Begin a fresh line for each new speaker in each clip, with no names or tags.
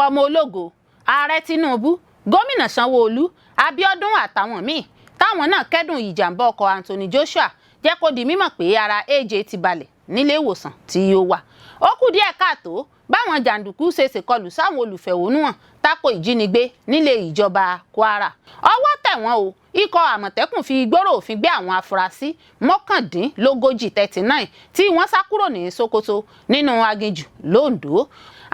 pa ọmọ ológo. Ààrẹ Tinubu, Gómìnà Sanwó-Olú, Abiodun àtàwọn míì táwọn náà kẹ́dùn ìjàmbá ọkọ̀ Anthony Joshua jẹ́ kó di mímọ̀ pé ara AJ ti balẹ̀ nílé ìwòsàn tí ó wà. Ó kù díẹ̀ káàtó báwọn jàǹdùkú ṣe ṣèkọlù sáwọn olùfẹ̀hónúhàn tako ìjínigbé nílé ìjọba Kwara. Ọwọ́ tẹ̀ wọ́n o. Ikọ̀ Àmọ̀tẹ́kùn fi gbọ́rọ̀ òfin gbé àwọn afurasí 39, 39, tí wọ́n sá kúrò ní Sokoto nínú aginjù l'Ondo.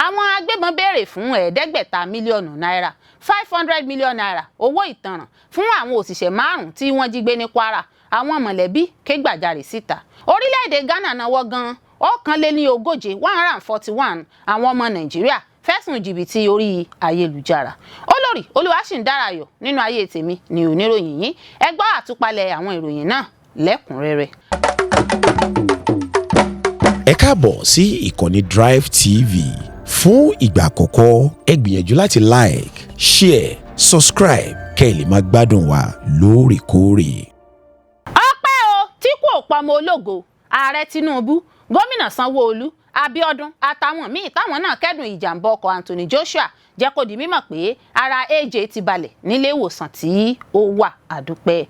Àwọn agbébọn béèrè fún 500 mílíọ̀nù náírà, ₦500 million, owó ìtanràn fún àwọn òṣìṣẹ́ márùn-ún tí wọ́n jí gbé ní Kwara. Àwọn mọ̀lẹ́bí ké gbàjarè síta. Orílẹ̀-èdè Ghana náwó gan 41, 141 àwọn ọmọ Nàìjíríà fẹ̀sùn jìbìtì orí ayélujára. Olórí Olúwaṣìndárayọ̀ nínú ayé tèmi ní oníròyìn yín. Ẹ gbọ́ àtúpalẹ̀ àwọn ìròyìn náà lẹ́kùnrẹ́rẹ́.
Ẹ káàbọ̀ sí ìkànnì Drive TV. Fún ìgbà àkọ́kọ́, ẹ gbìyànjú láti like, share, subscribe kẹ́ ẹ lè máa gbádùn wa lóòrèkóòrè.
Ọpẹ́ o tí kò pọmọ ológo. Ààrẹ Tinubu, Gómìnà Sanwó-Olú, Abiodun àtàwọn míì táwọn náà kẹ́dùn ìjàmbá ọkọ̀ Anthony Joshua jẹ́ kó di mímọ̀ pé ara AJ ti balẹ̀ nílé ìwòsàn tí ó wà. Àdúpẹ́.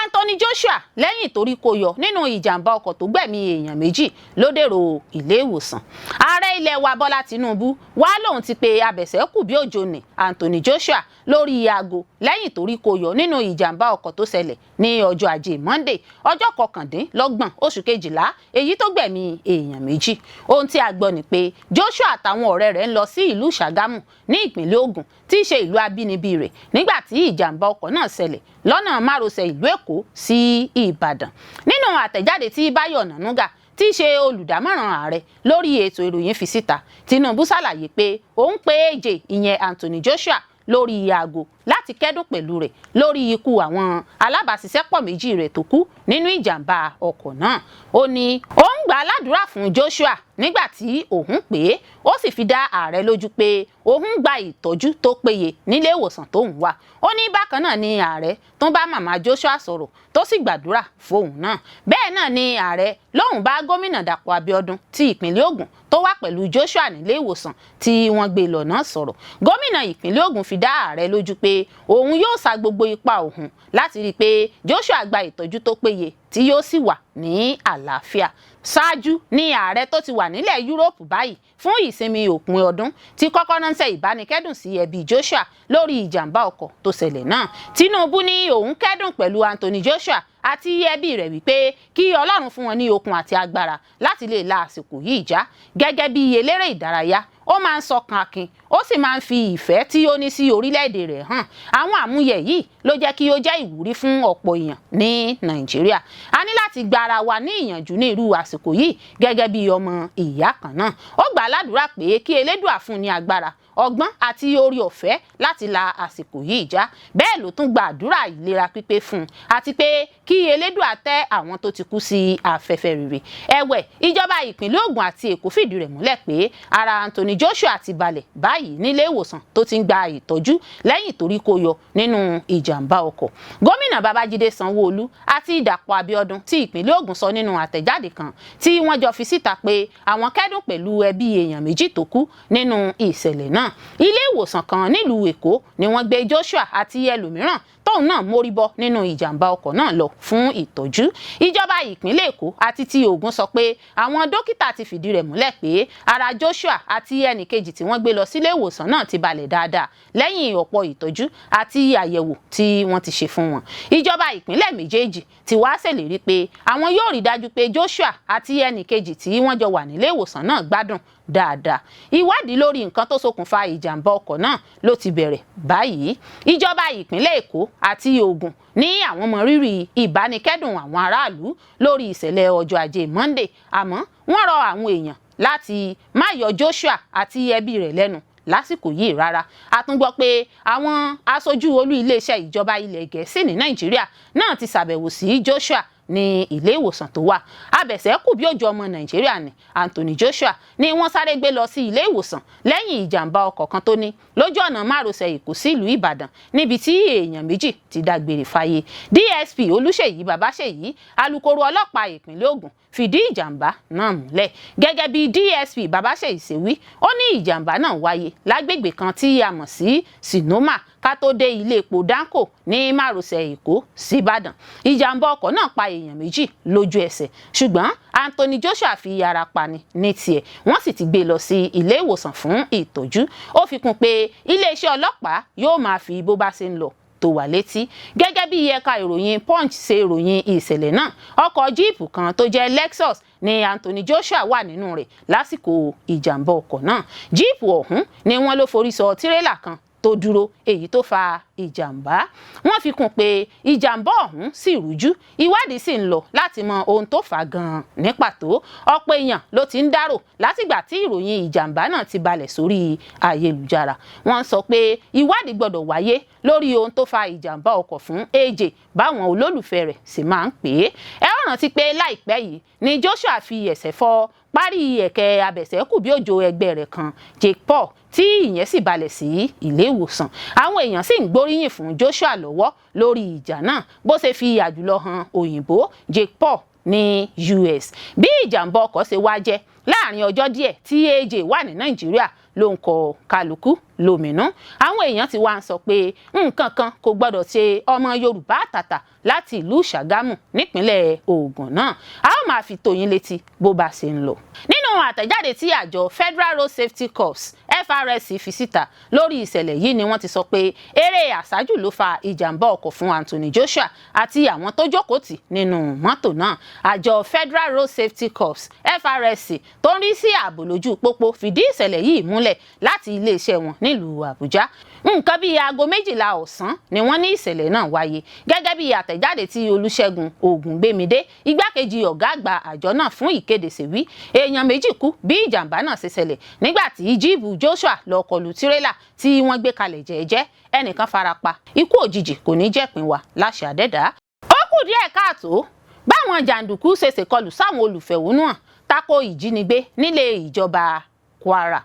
Anthony Joshua, lẹ́yìn torí kó yọ nínú ìjàmbá ọkọ̀ tó gbẹ̀mí èèyàn méjì, ló dèrò ilé ìwòsàn. Ààrẹ ilẹ̀ wa Bọ́lá Tinubu wá lóun ti pe abẹ̀sẹ̀kù bí òjò ní Anthony Joshua lórí aago lẹ́yìn torí kó yọ nínú ìjàmbá ọkọ̀ tó ṣẹlẹ̀ ní ọjọ́ Ajé Monday, ọjọ́ 29 oṣù kejìlá, èyí tó gbẹ̀mí èèyàn méjì. Ohun tí a gbọ́ ni pé Joshua àtàwọn ọ̀rẹ́ rẹ̀ ń lọ sí ìlú Ṣàgámù ní ìpínlẹ̀ Ògùn, tí í ṣe ìlú abínibí rẹ̀, nígbà tí ìjàmbá ọkọ̀ náà ṣẹlẹ̀ lọ́nà márosẹ̀ ìlú Èkó sí Ìbàdàn. Nínú àtẹ̀jáde tí Báyọ̀ Ọ̀nànúgà, tí í ṣe olùdámọ̀ràn ààrẹ lórí ètò ìròyìn, fi síta, Tinubu ṣàlàyé pé òun pe AJ, ìyẹn Anthony Joshua, lórí aago láti kẹ́dùn pẹ̀lú rẹ̀ lórí ikú àwọn alábàáṣiṣẹ́pọ̀ méjì rẹ̀ tó kú nínú ìjàmbá ọkọ̀ náà. Ó ní òun gbà á ládùúrà fún Joshua nígbà tí òun pè é. Ó sì fi dá ààrẹ lójú pé òun gba ìtọ́jú tó péye nílé ìwòsàn tóun wà. Ó ní bákan náà ni ààrẹ tó bá màmá Joshua sọ̀rọ̀, tó sì gbàdúrà fóun náà. Bẹ́ẹ̀ náà ni ààrẹ lóun bá Gómìnà Dàpọ̀ Abíọ́dún ti ìpínlẹ̀ Ògùn, tó wà pẹ̀lú Joshua nílé ìwòsàn tí wọ́n gbé lọ náà sọ̀rọ̀. Gómìnà ìpínlẹ̀ Ògùn fi dá ààrẹ lójú pé òun yóò sa gbogbo ipá òun láti rí i pé Joshua gba ìtọ́jú tó péye, tí yóò sì wà ní àlàáfíà. Ṣáájú ní ààrẹ tó ti wà nílẹ̀ Yúróòpù báyìí fún ìsinmi òpin ọdún ti kọ́kọ́ ránṣẹ́ ìbánikẹ́dùn sí ẹbí Joshua lórí ìjàmbá ọkọ̀ tó ṣẹlẹ̀ náà. Tinubu ní òun kẹ́dùn pẹ̀lú Anthony Joshua àti ẹbí rẹ̀, wípé kí Ọlọ́run fún wọn ní okun àti agbára láti lè la àsìkò yìí já. Gẹ́gẹ́ bí eléré ìdárayá, ó máa ń sọkàn akin, ó sì máa ń fi ìfẹ́ tí ó ní sí orílẹ̀-èdè rẹ̀ hàn. Àwọn àmúyẹ yìí ló jẹ́ kí ó jẹ́ ìwúrí fún ọ̀pọ̀ èèyàn ní Nàìjíríà. A ní láti gba ara wa ní ìyànjú ní irú àsìkò yìí gẹ́gẹ́ bí ọmọ ìyá kan náà. Ó gbà á ládùúrà pé kí Elédùà fún ní agbára, ọgbọ́n àti orí ọ̀fẹ́ láti la àsìkò yìí já. Bẹ́ẹ̀ ló tún gba àdúrà ìlera pípé fún un, àti pé kí Elédùà tẹ́ àwọn tó ti kú sí afẹ́fẹ́ rere. Ẹ̀wẹ̀, ìjọba ìpínlẹ̀ Ògùn àti Èkó fìdí rẹ̀ múlẹ̀ pé ara Anthony Joshua ti balẹ̀ báyìí nílé ìwòsàn tó ti ń gba ìtọ́jú lẹ́yìn torí kó yọ nínú ìjàmbá ọkọ̀. Gómìnà Babájídé Sanwó-Olú àti Dàpọ̀ Abíọ́dún ti ìpínlẹ̀ Ògùn sọ nínú àtẹ̀jáde kan tí wọ́n jọ fi síta pé àwọn kẹ́dùn pẹ̀lú ẹbí èèyàn méjì tó kú nínú ìṣẹ̀lẹ̀ náà. Ilé ìwòsàn kan nílùú Èkó ni wọ́n gbé Joshua àti ẹlòmíràn tóun náà mórí bọ́ nínú ìjàmbá ọkọ̀ náà lọ fún ìtọ́jú. Ìjọba ìpínlẹ̀ Èkó àti ti Ògùn sọ pé àwọn dókítà ti fìdí rẹ̀ múlẹ̀ pé ara Joshua àti ẹnìkejì tí wọ́n gbé lọ sílé ìwòsàn náà ti balẹ̀ dáadáa lẹ́yìn ọ̀pọ̀ ìtọ́jú àti àyẹ̀wò tí wọ́n ti ṣe fún wọn. Ìjọba ìpínlẹ̀ méjèèjì ti wá ṣèlérí pé àwọn yóò rí dájú pé Joshua àti ẹnìkejì tí wọ́n jọ wà nílé ìwòsàn náà gbádùn dáadáa. Ìwádìí lórí nǹkan tó ṣokùnfà ìjàmbá ọkọ̀ náà ló ti bẹ̀rẹ̀ báyìí. Ìjọba ìpínlẹ̀ Èkó àti Ògùn ní àwọn mọ rírì ìbánikẹ́dùn àwọn aráàlú lórí ìṣẹ̀lẹ̀ ọjọ́ Ajé Monday, àmọ́ wọ́n rọ àwọn èèyàn láti má yọ Joshua àti ẹbí rẹ̀ lẹ́nu lásìkò yìí rárá. A tún gbọ́ pé àwọn aṣojú olú iléeṣẹ́ ìjọba ilẹ̀ Gẹ̀ẹ́sì ní Nàìjíríà náà ti ṣàbẹ̀wò sí Joshua. Ní ilé ìwòsàn tó wà, abẹ̀sẹ̀kù bí òjò ọmọ Nàìjíríà ní Anthony Joshua ni wọ́n sáré gbé lọ sí ilé ìwòsàn lẹ́yìn ìjàmbá ọkọ̀ kan tó ní lójú ọ̀nà márosẹ̀ Èkó sí ìlú Ìbàdàn, níbi tí èèyàn 2 ti dágbére fáyé. DSP Olúṣèyí Babáṣèyí, alukoro ọlọ́pàá ìpínlẹ̀ Ògùn, fìdí ìjàmbá náà múlẹ̀. Gẹ́gẹ́ bí DSP Babáṣèyí ṣe wí, ó ní ìjàmbá náà wáyé lágbègbè kan tí a mọ̀ sí Sinoma, ká tó dé ilé epo Danko ní márosẹ̀ Èkó síbàdàn. Ìjàmbá ọkọ̀ náà pa èèyàn 2 lójú ẹsẹ̀, ṣùgbọ́n Anthony Joshua fi ara pa ni ní tiẹ̀, wọ́n sì ti gbé lọ sí ilé ìwòsàn fún ìtọ́jú. Ó fi kún pé iléeṣẹ́ ọlọ́pàá yóò máa fi bó bá ṣe ń lọ tó wà létí. Gẹ́gẹ́ bí ẹ̀ka ìròyìn Punch ṣe ròyìn ìṣẹ̀lẹ̀ náà, ọkọ̀ jíìpù kan tó jẹ́ Lexus ni Anthony Joshua wà nínú rẹ̀ lásìkò ìjàmbá ọkọ̀ náà. Jíìpù ọ̀hún ni wọ́n ló forí sọ tírélà kan tó dúró, èyí tó fa ìjàmbá. Wọ́n fi kún pé ìjàmbá ọ̀hún sì rújú, ìwádìí sì ń lọ láti mọ ohun tó fà á gan-an ní pàtó. Ọ̀pọ̀ èèyàn ló ti ń dárò látìgbà tí ìròyìn ìjàmbá náà ti balẹ̀ sórí ayélujára. Wọ́n sọ pé ìwádìí gbọ́dọ̀ wáyé lórí ohun tó fa ìjàmbá ọkọ̀ fún AJ, báwọn olólùfẹ́ rẹ̀ sì máa ń pè é. Ẹ ó rántí pé láìpẹ́ yìí ni Joshua fi ẹsẹ̀ fọ́ parí ẹ̀kẹ́ abẹ̀sẹ̀kù bí òjò ẹgbẹ́ rẹ̀ kan, Jake Paul, tí ìyẹn sì balẹ̀ sí ilé ìwòsàn. Àwọn èèyàn sì ń gbóríyìn fún Joshua lọ́wọ́ lórí ìjà náà, bó ṣe fi àjùlọ hàn òyìnbó Jake Paul ní US. Bí ìjàmbá ọkọ̀ ṣe wá jẹ́ láàrin ọjọ́ díẹ̀ tí AJ wà ní Nàìjíríà ló ń kọ kálukú lóminú. Àwọn èèyàn ti wá ń sọ pé nǹkan kan kò gbọdọ̀ ṣe ọmọ Yorùbá àtàtà láti ìlú Ṣàgámù nípínlẹ̀ Ògùn náà. A ó máa fi tó yín létí bó bá ṣe ń lọ. Nínú àtẹ̀jáde tí àjọ Federal Road Safety Corps, FRSC, fi síta lórí ìṣẹ̀lẹ̀ yìí ni wọ́n ti sọ pé eré àsájù ló fa ìjàmbá ọkọ̀ fún Anthony Joshua àti àwọn tó jókòó tì nínú mọ́tò náà. Àjọ Federal Road Safety Corps, FRSC, tó ń rí sí ààbò lójú pópó fìdí ìṣẹ̀lẹ̀ yìí múlẹ̀ láti iléeṣẹ́ wọn nílùú Àbújá. Nǹkan bíi aago 12 ọ̀sán ni wọ́n ní ìṣẹ̀lẹ̀ náà wáyé. Gẹ́gẹ́ bí àtẹ̀jáde tí Olúṣẹ́gun Ògúngbémidé, igbákejì ọ̀gá àgbà àjọ náà fún ìkéde, ṣe wí, èèyàn 2 kú bí ìjàmbá náà ṣe ṣẹlẹ̀ nígbà tí jíìpù Joshua lọ kọlù tírélà tí wọ́n gbé kalẹ̀ jẹ́ẹ́jẹ́. Ẹnìkan farapa. Ikú òjijì kò ní jẹ́pin wa láṣẹ àdẹ́dàá. Ó kù díẹ̀ káàtó báwọn jàǹdùkú ṣe ṣèkọlù sáwọn olùfẹ̀hónúhàn tako ìjínigbé nílé ìjọba Kwara.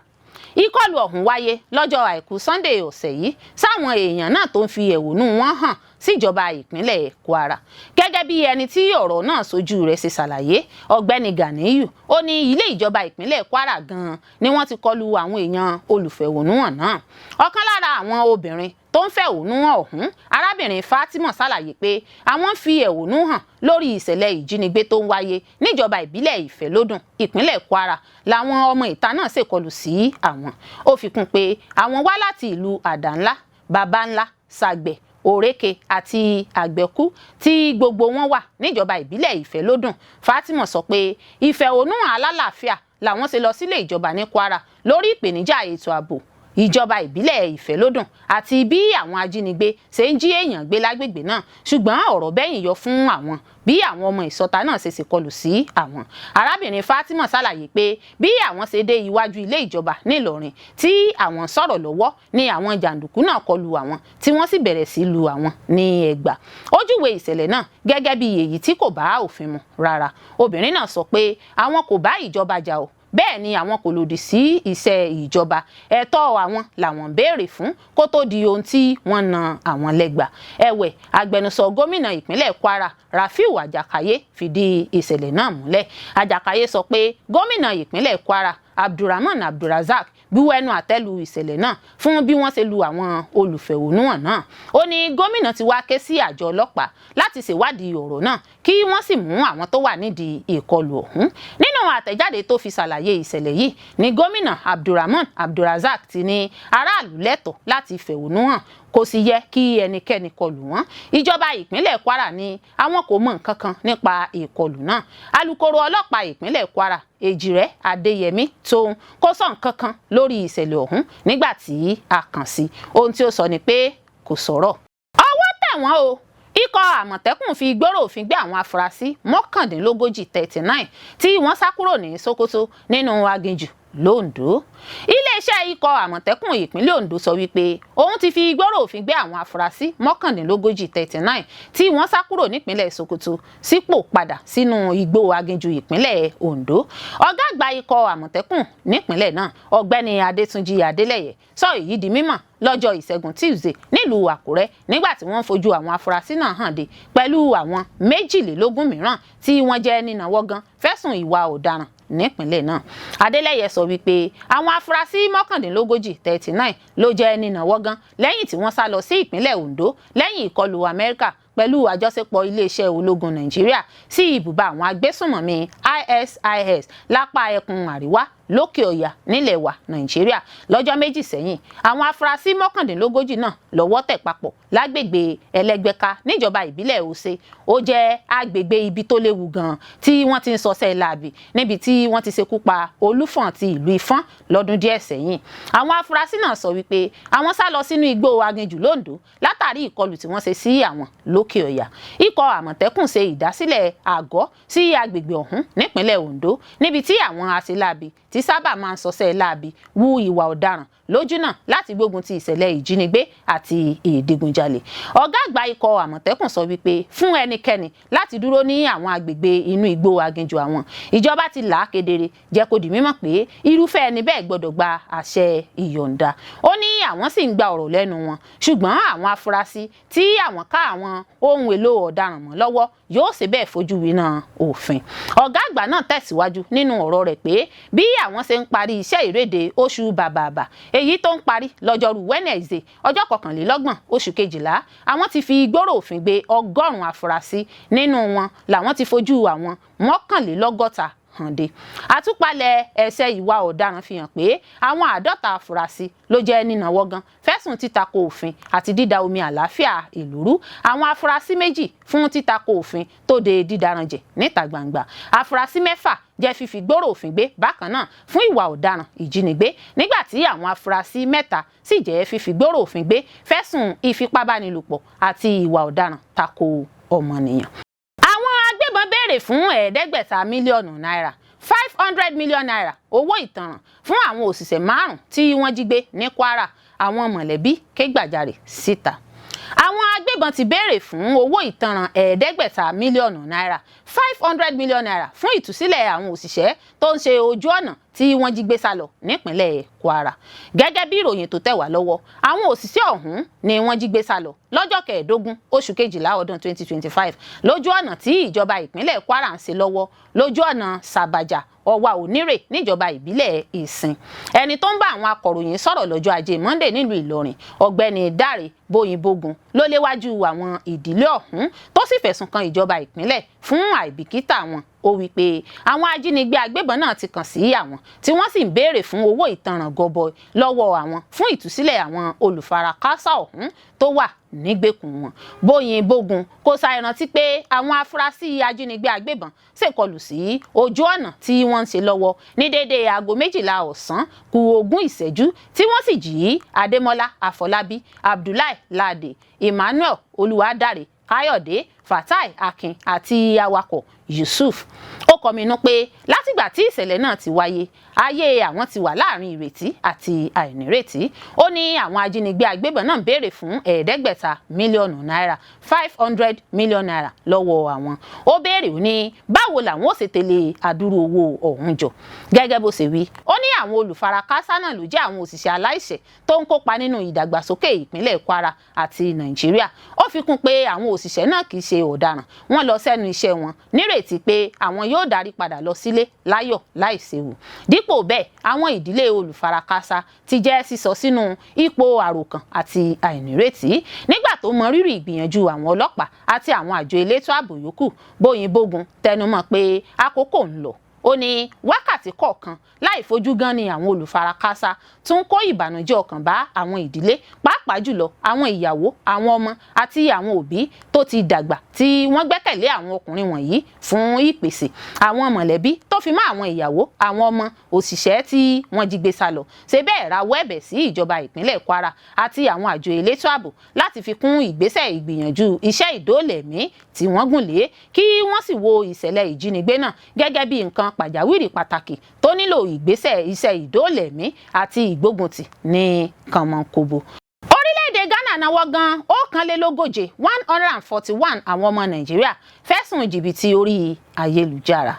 Ìkọlù ọ̀hún wáyé lọ́jọ́ Àìkú Sunday ọ̀sẹ̀ yìí sáwọn èèyàn náà tó ń fi ẹ̀hónú wọn hàn síjọba ìpínlẹ̀ Kwara. Gẹ́gẹ́ bí ẹni tí ọ̀rọ̀ náà sójú rẹ̀ ṣe ṣàlàyé, Ọ̀gbẹ́ni Ganiyu, ó ní ilé ìjọba ìpínlẹ̀ Kwara gan-an ni wọ́n ti kọlù àwọn èèyàn olùfẹ̀hónúhàn náà. Ọ̀kan lára àwọn obìnrin tó ń fẹ̀hónú hàn ọ̀hún, arábìnrin Fatima, ṣàlàyé pé àwọn ń fi ẹ̀hónú hàn lórí ìṣẹ̀lẹ̀ ìjínigbé tó ń wáyé níjọba ìbílẹ̀ Ìfẹ́lódùn, ìpínlẹ̀ Kwara, làwọn ọmọ ìta náà ṣèkọlù sí àwọn. Ó fi kún pé àwọn wá láti ìlú Àdánlá, Baba Ńlá, Sàgbẹ̀, Òrékè àti Àgbẹ̀kú, tí gbogbo wọn wà níjọba ìbílẹ̀ Ìfẹ́lódùn. Fatima sọ pé ìfẹ̀hónúhàn alálàáfíà làwọn ṣe lọ sílé ìjọba ní Kwara lórí ìpèníjà ètò ààbò ìjọba ìbílẹ̀ Ìfẹ́lódùn àti bí àwọn ajínigbé ṣe ń jí èèyàn gbé lágbègbè náà, ṣùgbọ́n ọ̀rọ̀ bẹ́yìn yọ fún àwọn bí àwọn ọmọ ìsọta náà ṣe ṣèkọlù sí àwọn. Arábìnrin Fatima ṣàlàyé pé bí àwọn ṣe dé iwájú ilé ìjọba nílọrin tí àwọn sọ̀rọ̀ lọ́wọ́ ni àwọn jàǹdùkú náà kọlù àwọn, tí wọ́n sì bẹ̀rẹ̀ sí lu àwọn ní ẹgbà. Ó júwe ìṣẹ̀lẹ̀ náà gẹ́gẹ́ bí èyí tí kò bá òfin mu rárá. Obìnrin náà sọ pé àwọn kò bá ìjọba jà o, bẹ́ẹ̀ ni àwọn kò lòdì sí iṣẹ́ ìjọba. Ẹ̀tọ́ àwọn làwọn ń béèrè fún kó tó di ohun tí wọ́n na àwọn lẹ́gbà. Ẹ̀wẹ̀, agbẹnusọ gómìnà ìpínlẹ̀ Kwara, Rafiu Àjàkáyé, fìdí ìṣẹ̀lẹ̀ náà múlẹ̀. Àjàkáyé sọ pé gómìnà ìpínlẹ̀ Kwara, Abdulrahman Abdulrazak, buwẹ́nu àtẹ́lu ìṣẹ̀lẹ̀ náà fún bí wọ́n ṣe lu àwọn olùfẹ̀hónúhàn náà. Ó ní gómìnà ti wá ké sí àjọ ọlọ́pàá láti ṣèwádìí ọ̀rọ̀ náà, kí wọ́n sì mú àwọn tó wà nídìí ìkọlù ọ̀hún. Nínú àtẹ̀jáde tó fi ṣàlàyé ìṣẹ̀lẹ̀ yìí ni gómìnà Abdulrahman Abdulrazak ti ní aráàlú lẹ́tọ̀ọ́ láti fẹ̀hónú hàn, kò sì yẹ kí ẹnikẹ́ni kọlù wọ́n. Ìjọba ìpínlẹ̀ Kwara ní àwọn kò mọ nǹkan kan nípa ìkọlù náà. Alūkkóró ọlọ́pàá ìpínlẹ̀ Kwara, Èjìrẹ́ Adéyẹmí tóun kò sọ nǹkan kan lórí ìṣẹ̀lẹ̀ ọ̀hún nígbà tí a kàn sí. Ohun tí ó sọ ni pé kò sọ̀rọ̀. Ọwọ́ tẹ̀ wọ́n o. Ikọ̀ Àmọ̀tẹ́kùn fi gbọ́rọ̀ òfin gbé àwọn afurasí 39, 39, tí wọ́n sá kúrò ní Sokoto nínú aginjù lóńdó. Iléeṣẹ́ Iléeṣẹ́ ikọ̀ Àmọ̀tẹ́kùn ìpínlẹ̀ Ondo sọ wípé òun ti fi gbọ́rọ̀ òfin gbé àwọn afurasí 39, 39, tí wọ́n sá kúrò nípínlẹ̀ Sokoto sípò padà sínú igbó aginjù ìpínlẹ̀ Ondo. Ọ̀gá àgbà ikọ̀ Àmọ̀tẹ́kùn nípínlẹ̀ náà, Ọ̀gbẹ́ni Adétúnjì Adélẹ́yẹ, sọ èyí di mímọ̀ lọ́jọ́ Ìṣẹ́gun Tuesday nílùú Àkúrẹ́, nígbà tí wọ́n ń fojú àwọn afurasí náà hàn dé pẹ̀lú àwọn 22 mìíràn tí wọ́n jẹ́ nínàwọ́ gan fẹ̀sùn ìwà ọ̀daràn nípínlẹ̀ náà. Adélẹ́yẹ sọ wípé àwọn afurasí 39, 39, ló jẹ́ nínàwọ́ gan lẹ́yìn tí wọ́n sá lọ sí ìpínlẹ̀ Ondo lẹ́yìn ìkọlù Amẹ́ríkà pẹ̀lú àjọṣepọ̀ iléeṣẹ́ ológun Nàìjíríà sí ibùba àwọn agbésùnmọ̀mí ISIS lápá ẹkùn àríwá lókè ọ̀yà nílẹ̀ wa Nàìjíríà lọ́jọ́ 2 sẹ́yìn. Àwọn afurasí 39 náà lọ́wọ́ tẹ̀ papọ̀ lágbègbè Ẹlẹ́gbẹ́ka níjọba ìbílẹ̀ Ose. Ó jẹ́ agbègbè ibi tó léwu gan-an tí wọ́n ti ń sọsẹ́ láabi, níbi tí wọ́n ti ṣekú pa Olúfọ̀n ti ìlú Ifọ̀n lọ́dún díẹ̀ sẹ́yìn. Àwọn afurasí náà sọ wípé àwọn sá lọ sínú igbó aginjù lóńdó látàrí ìkọlù tí wọ́n ṣe sí àwọn lókè ọ̀yà. Ikọ̀ Àmọ̀tẹ́kùn ṣe ìdásílẹ̀ àgọ́ sí agbègbè ọ̀hún nípínlẹ̀ Ondo, níbi tí àwọn aṣeláabi tí sábà máa ń sọsẹ́ láabi wu ìwà ọ̀daràn lójúnà láti gbógun ti ìṣẹ̀lẹ̀ ìjínigbé àti ìdigunjalè. Ọ̀gá àgbà ikọ̀ Àmọ̀tẹ́kùn sọ wípé fún ẹnikẹ́ni láti dúró ní àwọn agbègbè inú igbó aginjù àwọn ìjọba ti là á kedere, jẹ́ kó di mímọ̀ pé irúfẹ́ ẹni bẹ́ẹ̀ gbọ́dọ̀ gba àṣẹ ìyọ̀ǹda. Ó ní àwọn sì ń gba ọ̀rọ̀ lẹ́nu wọn, ṣùgbọ́n àwọn afurasí tí àwọn ká àwọn ohun èlò ọ̀daràn mọ́ lọ́wọ́ yóò ṣe bẹ́ẹ̀ fojú winá òfin. Ọ̀gá àgbà náà tẹ̀síwájú nínú ọ̀rọ̀ rẹ̀ pé bí àwọn ṣe ń parí iṣẹ́ ìréde oṣù bàbàbà, èyí tó ń parí lọ́jọ́rú Wednesday, ọjọ́ 31 oṣù kejìlá, àwọn ti fi gbọ́rọ̀ òfin gbé 100 afurasí. Nínú wọn làwọn ti fojú àwọn 81 hàn dé. Àtúpalẹ̀ ẹ̀ṣẹ̀ ìwà ọ̀daràn fi hàn pé àwọn 50 afurasí ló jẹ́ nínàwọ́ gan fẹ̀sùn títakò òfin àti dídà omi àlàáfíà ìlú rú, àwọn afurasí 2 fún títakò òfin tó de dídaranjẹ̀ níta gbangba, afurasí 6 jẹ́ fífi gbọ́rọ̀ òfin gbé bákan náà fún ìwà ọ̀daràn ìjínigbé, nígbà tí àwọn afurasí 3 sì jẹ́ fífi gbọ́rọ̀ òfin gbé fẹ̀sùn ìfipábánilòpọ̀ àti ìwà ọ̀daràn tako ọmọnìyàn. Àwọn agbébọn béèrè fún 500 mílíọ̀nù náírà, ₦500 million, owó ìtanràn fún àwọn òṣìṣẹ́ 5 tí wọ́n jí gbé ní Kwara. Àwọn mọ̀lẹ́bí ké gbàjarè síta. Àwọn agbébọn ti béèrè fún owó ìtanràn 500 mílíọ̀nù náírà, ₦500 million, fún ìtúsílẹ̀ àwọn òṣìṣẹ́ tó ń ṣe ojú ọ̀nà tí wọ́n jí gbé sálọ nípínlẹ̀ Kwara. Gẹ́gẹ́ bí ìròyìn tó tẹ̀ wá lọ́wọ́, àwọn òṣìṣẹ́ ọ̀hún ni wọ́n jí gbé sálọ lọ́jọ́ 15 oṣù kejìlá ọdún 2025 lójú ọ̀nà tí ìjọba ìpínlẹ̀ Kwara ń ṣe lọ́wọ́, lójú ọ̀nà Sàbàjà Ọwà Onírè níjọba ìbílẹ̀ Ìsìn. Ẹni tó ń bá àwọn akọ̀ròyìn sọ̀rọ̀ lọ́jọ́ Ajé Monday nílùú Ìlọrin, Ọ̀gbẹ́ni Dáre Bóyìnbógun, ló léwájú àwọn ìdílé ọ̀hún, tó sì fẹ̀sùn kan ìjọba ìpínlẹ̀ fún àìbìkítà wọn. Ó wí pé àwọn ajínigbé agbébọn náà ti kàn sí àwọn, tí wọ́n sì ń béèrè fún owó ìtanràn gọbọi lọ́wọ́ àwọn fún ìtúsílẹ̀ àwọn olùfarakásá ọ̀hún tó wà nígbèkùn wọn. Bóyìnbógun kò ṣàìrántí pé àwọn afurasí ajínigbé agbébọn ṣèkọlù sí ojú ọ̀nà tí wọ́n ń ṣe lọ́wọ́ ní déédéé aago 12 ọ̀sán kù 20 ìṣẹ́jú, tí wọ́n sì jí Adémọ́lá Àfọlábí, Abdullahi Ládé, Emmanuel Olúwadáre, Káyọ̀dé Fatai Akin àti awakọ̀ Yusuf. Ó kọminú pé látìgbà tí ìṣẹ̀lẹ̀ náà ti wáyé, ayé àwọn ti wà láàrin ìrètí àti àìnírètí. Ó ní àwọn ajínigbé agbébọn náà ń béèrè fún 500 mílíọ̀nù náírà, ₦500 million, lọ́wọ́ àwọn. Ó béèrè, ó ní báwo làwọn ó ṣe tẹ̀lé àdúrú owó ọ̀hún jọ? Gẹ́gẹ́ bó ṣe wí, ó ní àwọn olùfarakásá náà ló jẹ́ àwọn òṣìṣẹ́ aláìṣẹ̀ tó ń kópa nínú ìdàgbàsókè ìpínlẹ̀ Kwara àti Nàìjíríà. Ó fi kún pé àwọn òṣìṣẹ́ náà kì í ṣe ọ̀daràn, wọ́n lọ sẹ́nu iṣẹ́ wọn nírètí pé àwọn yóò darí padà lọ sílé láyọ̀ láìséwu. Dípò bẹ́ẹ̀, àwọn ìdílé olùfarakásá ti jẹ́ sísọ sínú ipò àròkàn àti àìnírètí. Nígbà tó mọ rírì ìgbìyànjú àwọn ọlọ́pàá àti àwọn àjọ elétò ààbò yòókù, Bóyìnbógun tẹnumọ́ pé àkókò ń lọ. Ó ní wákàtí kọ̀ọ̀kan láì fojú gan ni àwọn olùfarakásá tún kó ìbànújẹ́ ọkàn bá àwọn ìdílé, pàápàá jùlọ àwọn ìyàwó, àwọn ọmọ àti àwọn òbí tó ti dàgbà tí wọ́n gbẹ́kẹ̀lé àwọn ọkùnrin wọ̀nyí fún ìpèsè. Àwọn mọ̀lẹ́bí tó fi mọ́ àwọn ìyàwó, àwọn ọmọ òṣìṣẹ́ tí wọ́n jí gbé sá lọ ṣe bẹ́ẹ̀ rawọ́ ẹ̀bẹ̀ sí ìjọba ìpínlẹ̀ Kwara àti àwọn àjọ elétò ààbò láti fi kún ìgbésẹ̀ ìgbìyànjú iṣẹ́ ìdóòlẹ̀mí tí wọ́n gùn lé, kí wọ́n sì wo ìṣẹ̀lẹ̀ ìjínigbé náà gẹ́gẹ́ bí nǹkan pàjáwìrì pàtàkì tó nílò ìgbésẹ̀ iṣẹ́ ìdóòlẹ̀mí àti ìgbóguntì ní kànmọ́nkóbó. Orílẹ̀-èdè Ghana náwó gan 41, 141 àwọn ọmọ Nàìjíríà fẹ̀sùn jìbìtì orí ayélujára.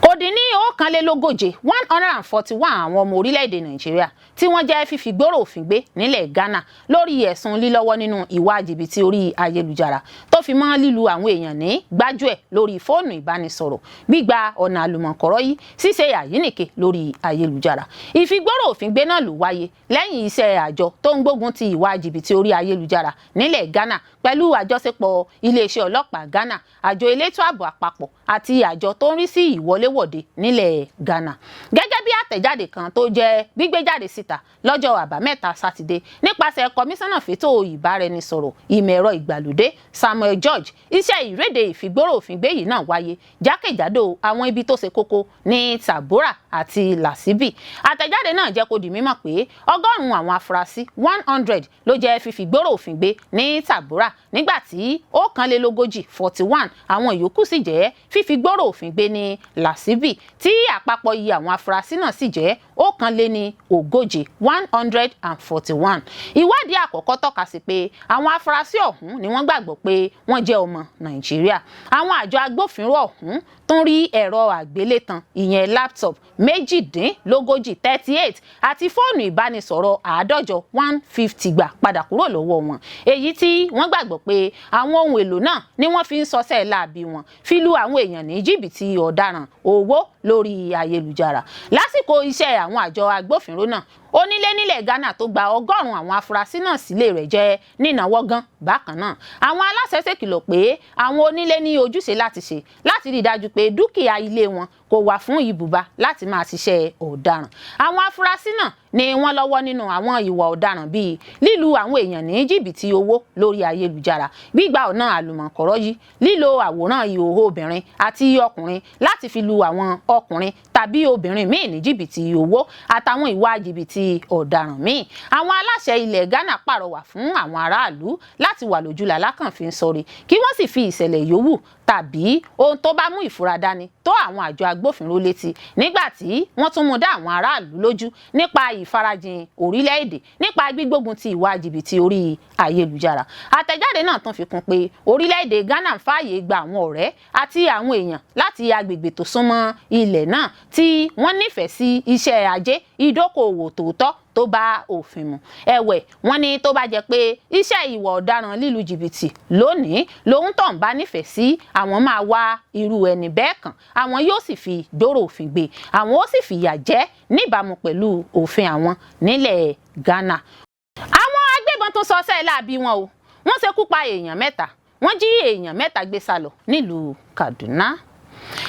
Kò dín ní 41, 141 àwọn ọmọ orílẹ̀-èdè Nàìjíríà tí wọ́n jẹ́ fífi gbòòrò òfin gbé nílẹ̀ Ghana lórí ẹ̀sùn lílọ́wọ́ nínú ìwà jìbìtì orí ayélujára, tó fi mọ́ lílu àwọn èèyàn ní gbájúẹ̀ lórí fóònù ìbánisọ̀rọ̀, gbígba ọ̀nà àlùmọ̀kọ́rọ́ yìí, ṣíṣe àyíníke lórí ayélujára. Ìfigbóró òfin gbé náà ló wáyé lẹ́yìn iṣẹ́ àjọ tó ń gbógun ti ìwà jìbìtì orí ayélujára nílẹ̀ Ghana pẹ̀lú àjọṣepọ̀ iléeṣẹ́ ọlọ́pàá Ghana, àjọ elétò ààbò àpapọ̀ àti àjọ tó ń rí sí ìwọléwọ̀de nílẹ̀ Ghana. Gẹ́gẹ́ bí àtẹ̀jáde kan tó jẹ́ gbígbé jáde síta lọ́jọ́ Àbámẹ́ta Sátidé nípasẹ̀ kọmíṣánná fétò ìbáraẹnisọ̀rọ̀, ìmọ̀ ẹ̀rọ ìgbàlódé, Samuel George, iṣẹ́ ìréde ìfigbóró òfin gbé yìí náà wáyé jákèjádò àwọn ibi tó ṣe kókó ní Tabora àti Lasibi. Àtẹ̀jáde náà jẹ́ kó di mímọ̀ pé 100 àwọn afurasí, 100, ló jẹ́ fífi gbóró òfin gbé ní Tabora, nígbà tí 41, 41, àwọn ìyókù sì jẹ́ fífi gbóró òfin gbé ní Lasibi, tí àpapọ̀ iye àwọn afurasí náà sì jẹ́ 41, 141. Ìwádìí àkọ́kọ́ tọ́ka sí pé àwọn afurasí ọ̀hún ni wọ́n gbàgbọ́ pé wọ́n jẹ́ ọmọ Nàìjíríà. Àwọn àjọ agbófinró ọ̀hún tún rí ẹ̀rọ àgbélétan, ìyẹn laptop, 38, 38, àti fóònù ìbánisọ̀rọ̀ 150, 150, gbà padà kúrò lọ́wọ́ wọn, èyí tí wọ́n gbàgbọ́ pé àwọn ohun èlò náà ni wọ́n fi ń sọsẹ́ láabi wọn, fi lu àwọn èèyàn ní jìbìtì ọ̀daràn owó lórí ayélujára. Lásìkò iṣẹ́ àwọn àjọ agbófinró náà, onílé nílẹ̀ Ghana tó gba 100 àwọn afurasí náà sílé rẹ̀ jẹ́ nínáwó gan. Bákan náà, àwọn aláṣẹ ṣèkìlọ̀ pé àwọn onílé ní ojúṣe láti ṣe láti rí i dájú pé dúkìá ilé wọn kò wà fún ibùba láti máa ṣiṣẹ́ ọ̀daràn. Àwọn afurasí náà ni wọ́n lọ́wọ́ nínú àwọn ìwà ọ̀daràn bíi lílu àwọn èèyàn ní jìbìtì owó lórí ayélujára, gbígba ọ̀nà àlùmọ̀kọ́rọ́ yìí, lílo àwòrán ìhòòhò obìnrin àti ọkùnrin láti fi lu àwọn ọkùnrin tàbí obìnrin míì ní jìbìtì owó, àtàwọn ìwà jìbìtì ọ̀daràn míì. Àwọn aláṣẹ ilẹ̀ Ghana pàrọwà fún àwọn aráàlú láti wà lójúlà lákànfin sọrí, kí wọ́n sì fi ìṣẹ̀lẹ̀ yòówù tàbí ohun tó bá mú ìfura dání tó àwọn àjọ agbófinró létí, nígbà tí wọ́n tún mú dá àwọn aráàlú lójú nípa ìfarajìn orílẹ̀-èdè nípa gbígbógun ti ìwà jìbìtì orí ayélujára. Àtẹ̀jáde náà tún fi kún pé orílẹ̀-èdè Ghana ń fààyè gba àwọn ọ̀rẹ́ àti àwọn èèyàn láti agbègbè tó súnmọ́ ilẹ̀ náà tí wọ́n nífẹ̀ẹ́ sí iṣẹ́ ajé ìdókòòwò tòótọ́ tó bá òfin mu. Ẹ̀wẹ̀, wọ́n ní tó bá jẹ́ pé iṣẹ́ ìwà ọ̀daràn lílu jìbìtì lónìí lòun tó ń bá nífẹ̀ẹ́ sí, àwọn máa wá irú ẹni bẹ́ẹ̀ kàn, àwọn yóò sì fi dóró òfin gbé, àwọn ó sì fìyà jẹ níbàámu pẹ̀lú òfin àwọn nílẹ̀ Ghana. Àwọn agbébọn tún sọ sẹ́ẹ̀ láabi wọn o. Wọ́n ṣekú pa èèyàn 3, wọ́n jí èèyàn 3 gbé sálọ nílùú Kaduna.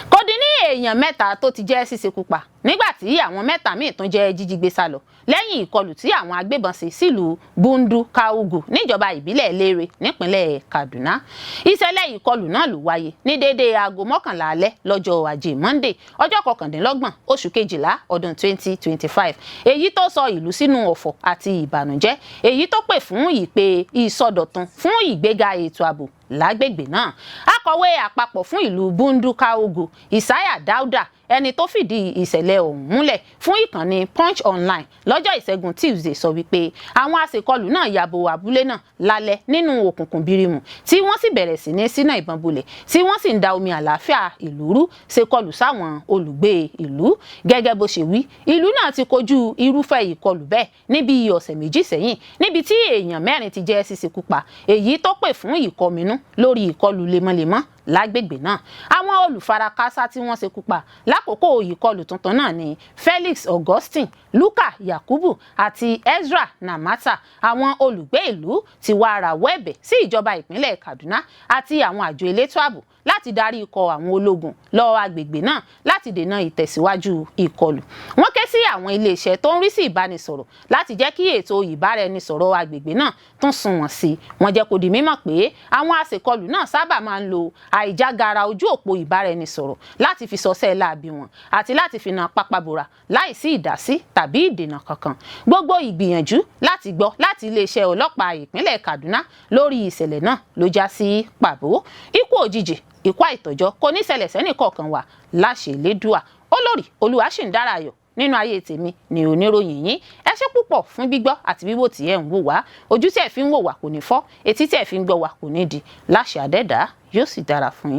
Kò dín ní èèyàn 3 tó ti jẹ́ ṣíṣekú pa, nígbà tí àwọn 3 míì tún jẹ́ jíjí gbé sálọ lẹ́yìn ìkọlù tí àwọn agbébọn ṣe sílùú Bundu Kaugu níjọba ìbílẹ̀ Lérè nípínlẹ̀ Kaduna. Ìṣẹ̀lẹ̀ ìkọlù náà ló wáyé ní déédéé aago 11 alẹ́ lọ́jọ́ Ajé Monday, ọjọ́ 29 oṣù kejìlá ọdún 2025, èyí tó sọ ìlú sínú ọ̀fọ̀ àti ìbànújẹ́, èyí tó pè fún ìpè ìsọdọ̀tun fún ìgbéga ètò ààbò lágbègbè náà. Akọ̀wé àpapọ̀ fún ìlú Bundu Kaugu, Isaiah Dauda, ẹni tó fìdí ìṣẹ̀lẹ̀ ọ̀hún múlẹ̀ fún ìkànnì Punch Online lọ́jọ́ Ìṣẹ́gun Tuesday, sọ wípé àwọn aṣèkọlù náà ya bo abúlé náà lálẹ́ nínú òkùnkùn birimu, tí wọ́n sì bẹ̀rẹ̀ sí ní síná ìbọn bolẹ̀, tí wọ́n sì ń da omi àlàáfíà ìlú rú, ṣèkọlù sáwọn olùgbé ìlú. Gẹ́gẹ́ bó ṣe wí, ìlú náà ti kojú irúfẹ́ ìkọlù bẹ́ẹ̀ níbi ọ̀sẹ̀ 2 sẹ́yìn, níbi tí èèyàn 4 ti jẹ́ ṣíṣekú pa, èyí tó pè fún ìkọminú lórí ìkọlù lemọ́lemọ́ lágbègbè náà. Àwọn olùfarakásá tí wọ́n ṣekú pa lákòókò ìkọlù tuntun náà ni Felix Augustine, Luka Yakubu àti Ezra Namata. Àwọn olùgbé ìlú ti wá rawọ́ ẹ̀bẹ̀ sí ìjọba ìpínlẹ̀ Kaduna àti àwọn àjọ elétò ààbò láti darí ikọ̀ àwọn ológun lọ agbègbè náà láti dènà ìtẹ̀síwájú ìkọlù. Wọ́n ké sí àwọn iléeṣẹ́ tó ń rí sí ìbánisọ̀rọ̀ láti jẹ́ kí ètò ìbáraẹnisọ̀rọ̀ agbègbè náà tún sunwọ̀n sí i. Wọ́n jẹ́ kó di mímọ̀ pé àwọn aṣèkọlù náà sábà máa ń lo àìjágara ojú òpó ìbáraẹnisọ̀rọ̀ láti fi sọsẹ́ láabi wọn àti láti fi na pápá bora láìsí ìdásí tàbí ìdènà kankan. Gbogbo ìgbìyànjú láti gbọ́ láti iléeṣẹ́ ọlọ́pàá ìpínlẹ̀ Kaduna lórí ìṣẹ̀lẹ̀ náà ló já sí pàbó. Ikú òjijì, ikú àìtọ́jọ́ kò ní ṣẹlẹ̀ sẹ́nì kọ̀ọ̀kan wa láṣẹ Elédùà. Olórí Olúwaṣìndára Ayọ̀ nínú ayé tèmi ni oníròyìn yín. Ẹ ṣé púpọ̀ fún gbígbọ́ àti wíwò tí ẹ ń wò wá. Ojú tí ẹ fi ń wò wá kò ní fọ́, etí tí ẹ fi ń gbọ́ wá kò ní di. Láṣẹ Àdẹ́dàá, yóò sì dára fún yín.